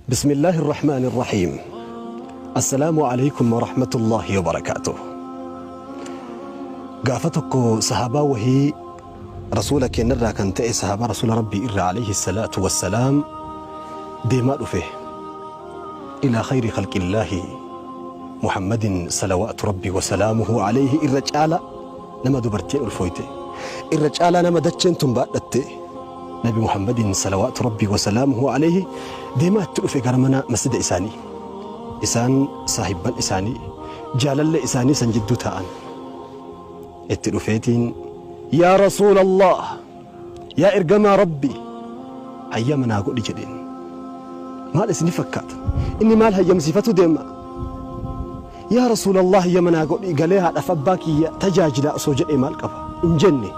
بسم الله الرحمن الرحيم. السلام عليكم ورحمة الله وبركاته. Gaafa tokko sahaabaa wahii rasuula keenyarraa kan ta'e, sahaabaa rasuula rabbii irraa عليه الصلاة والسلام, deemaa dhufe إلى خير خلق الله محمد صلوات ربي وسلامه عليه. Irra caala nama dubartiin ulfooyte, irra caalaa nama dacheen tun baadhatte, nabi Muhammadin صلوات ربي وسلامه عليه deemaa itti dhufe gara mana masjida isaanii. Isaan saahibban isaanii, jaalalle isaanii san jidduu taa'an. Itti dhufeetiin, "Yaa rasuula Allah, yaa ergamaa rabbi, hayyama naa godhi," jedheen. Maal isini fakkaata? Inni maal hayyamsiifatu deema? "Yaa rasuula Allah, hayyama naa godhi, galee haadhaaf abbaa kiyya tajaajilaa," osoo jedhee maal qaba? Hin jenne.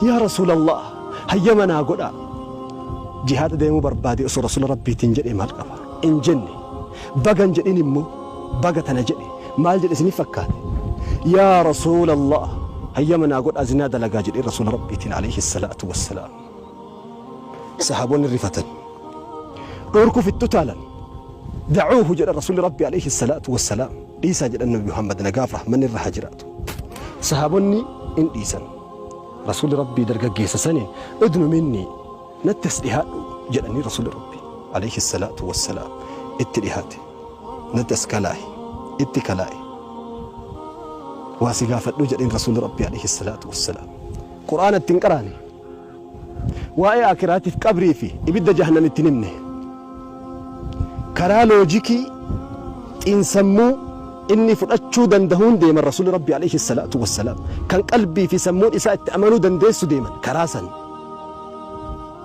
"Yaa rasuula Allah, hayyama naa godha, jihaada deemuu barbaade," osoo rasuula rabbiitiin jedhee maal qaba? Hin jenne. Bagan jedhin immoo baga tana jedhe. Maal jedhe isini fakkaate? "Yaa rasuula Allah, hayyama naa godhaa, zinaa dalagaa," jedhee rasuula rabbiitiin عليه الصلاة والسلام. Sahaabonni rifatan, dhorkuuf itti utaalan. "دعوه," jedha rasuulli rabbi عليه الصلاة والسلام. "Dhiisaa," jedhan nabi Muhammad, nagaaf rahmanni irra haa jiraatu. Sahaabonni in dhiisan. Rasuulli rabbii dargaggeessa saniin, "ادن مني, natti as dhihaadhu," jedhanii. Rasuulli rabbi عليه الصلاة والسلام itti dhihaate. "Natti as kalaa'i." Itti kalaa'i. "Waa si gaafadhu," jedheen rasuulli rabbi عليه الصلاة والسلام. Qur'aana ittiin qaraane, waa'ee akiraatiif qabrii fi ibidda jahannam ittiin himne. Karaa loojikii xiinsammuu inni fudhachuu dandahuun deeman rasuulli rabbi عليه الصلاة والسلام. Kan qalbii fi sammuun isaa itti amanuu dandeessu deeman karaa san.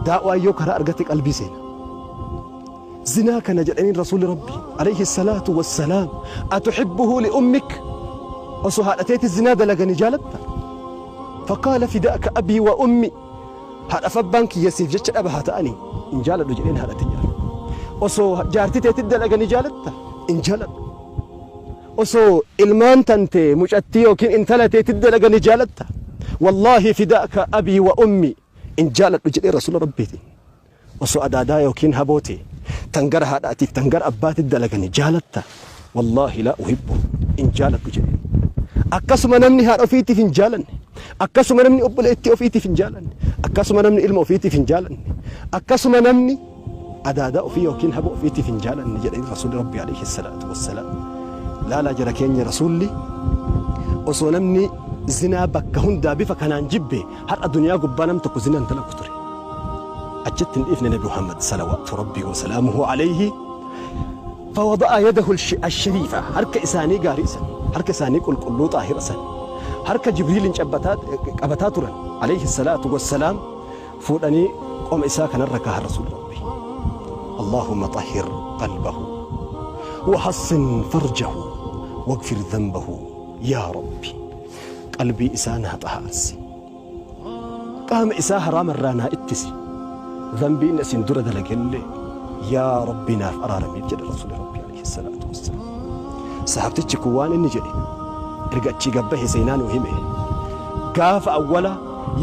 Daa'waa yoo karaa argate qalbii seena. Zinaa kana jedhaniin rasuulli rabbi عليه الصلاة والسلام. "أتحبه لأمك?" Osoo haadhateeti zinaa dalagani jaalatta? فقال فداك أبي وأمي, haadhaaf abbaan kiyya siif jecha dhaba haa ta'anii, hin jaaladhu jedheen haadhate jira. Osoo jaartii teetti dalagani jaalatta? Hin jaaladhu. Osoo ilmaan tante mucattii yookiin intala teetti dalagani jaalatta? والله فداك أبي وأمي, hin jaaladhu jedhee rasuula rabbiitiin. Osoo adaadaa yookiin haboote tan gara haadhaatiif tan gara abbaatitti dalagani jaalatta? والله لا أحبه, hin jaaladhu jedheen. Akkasuma namni haadha ofiitiif hin jaalanne, akkasuma namni obboleettii ofiitiif hin jaalanne, akkasuma namni ilma ofiitiif hin jaalanne, akkasuma namni adaadaa ofii yookiin haba ofiitiif hin jaalanne jedhanii rasuulli rabbi عليه الصلاة والسلام. Laalaa jara keenya, rasuulli osoo namni zinaa bakka hundaa bifa kanaan jibbe, har'a duniyaa gubbaa nam tokko zinaan dalagu ture. Achitti hin dhiifne nabi Muhammad صلوات ربي وسلامه عليه. فوضع يده الشريفة, harka isaanii gaarii san, harka isaanii qulqulluu xaahira san, harka Jibriilin qabataa turan عليه الصلاة والسلام, fuudhanii qoma isaa kanarra kaahan rasuul rabbi. اللهم طهر قلبه وحصن فرجه واغفر ذنبه يا ربي. Qalbii isaa naa xahaarsi, qaama isaa haraama irraa naa ittisi, dhanbii inni isin dura dalagellee yaa rabbi naaf araaramiif, jedhe rasuuli rabbi عليه الصلاة والسلام. Sahabtichi kun waan inni jedhe erga achii gabbahe seenaa nuu hime: gaafa awwala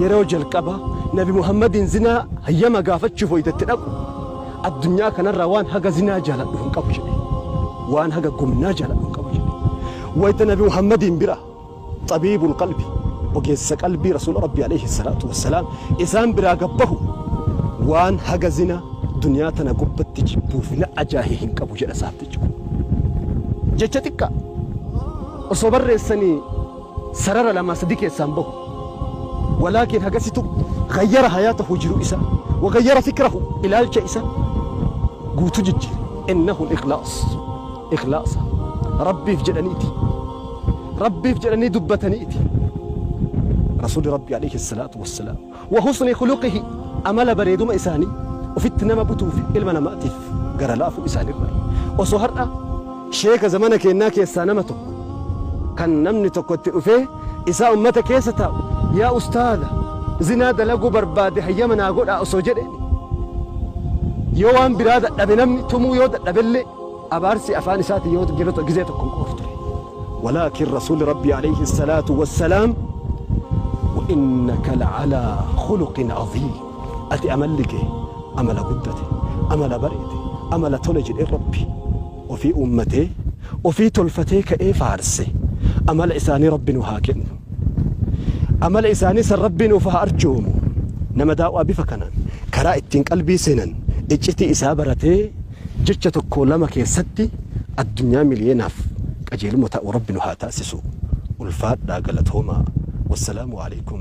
yeroo jalqaba nabi Muhammadin zinaa hayyama gaafachuuf hoytatti dhaqu, addunyaa kanarraa waan haga zinaa jaaladhu hin qabu jedhe, waan haga gumnaa jaaladhu hin qabu jedhe. Wayta nabi Muhammadin bira, طبيب القلب, ogeessa qalbii, rasuula rabbi عليه الصلاة والسلام, isaan biraa gabbahu, waan haga zina duniyaa tana gubbatti jibbuuf na ajaahe hin qabu jedha saabtichi kun. Jecha xiqqaa osoo barreessanii sarara lama sadi keessaan bahu, ولكن hagasitu غير حياته, jiruu isaa, وغير فكره, ilaalcha isa guutu jijjiire. إنه الإخلاص, ikhlaasa rabbiif jedhaniiti, rabbiif jedhanii dubbataniiti rasuuli rabbi عليه الصلاة والسلام. وحسن خلقه, amala bareeduma isaanii, ufitti nama butuuf ilma namaatiif gara laafuu isaanirra. Osoo har'a sheeka zamana keennaa keessaa nama tokko kan namni tokko itti dhufee isaa ummata keessa taa'u, "Yaa ustaada, zinaa dalaguu barbaade, hayyama naa godhaa," osoo jedheen, yoo waan biraa dadhabe, namni tumuu yoo dadhabellee, abaarsi afaan isaati yoo gizee tokko hin qooftu ture. ولكن رسول ربي عليه الصلاة والسلام, وإنك لعلى خلق عظيم, أتي أملك أمل قدته أمل بريته. Amala tole jedhee Rabbi ofii uummatee, ofii tolfatee ka'ee faarse. Amala isaanii Rabbi nu haa kennu. Amala isaanii san Rabbi nuuf haa arjoomu. Nama daaw'aa bifa kanaan karaa ittiin qalbii seenan iccitii isaa baratee jecha tokko lama keessatti addunyaa miliyeenaaf qajeeluma ta'u Rabbi nu haa taasisu. Ulfaadhaa, galatoomaa. Wassalaamu alaikum.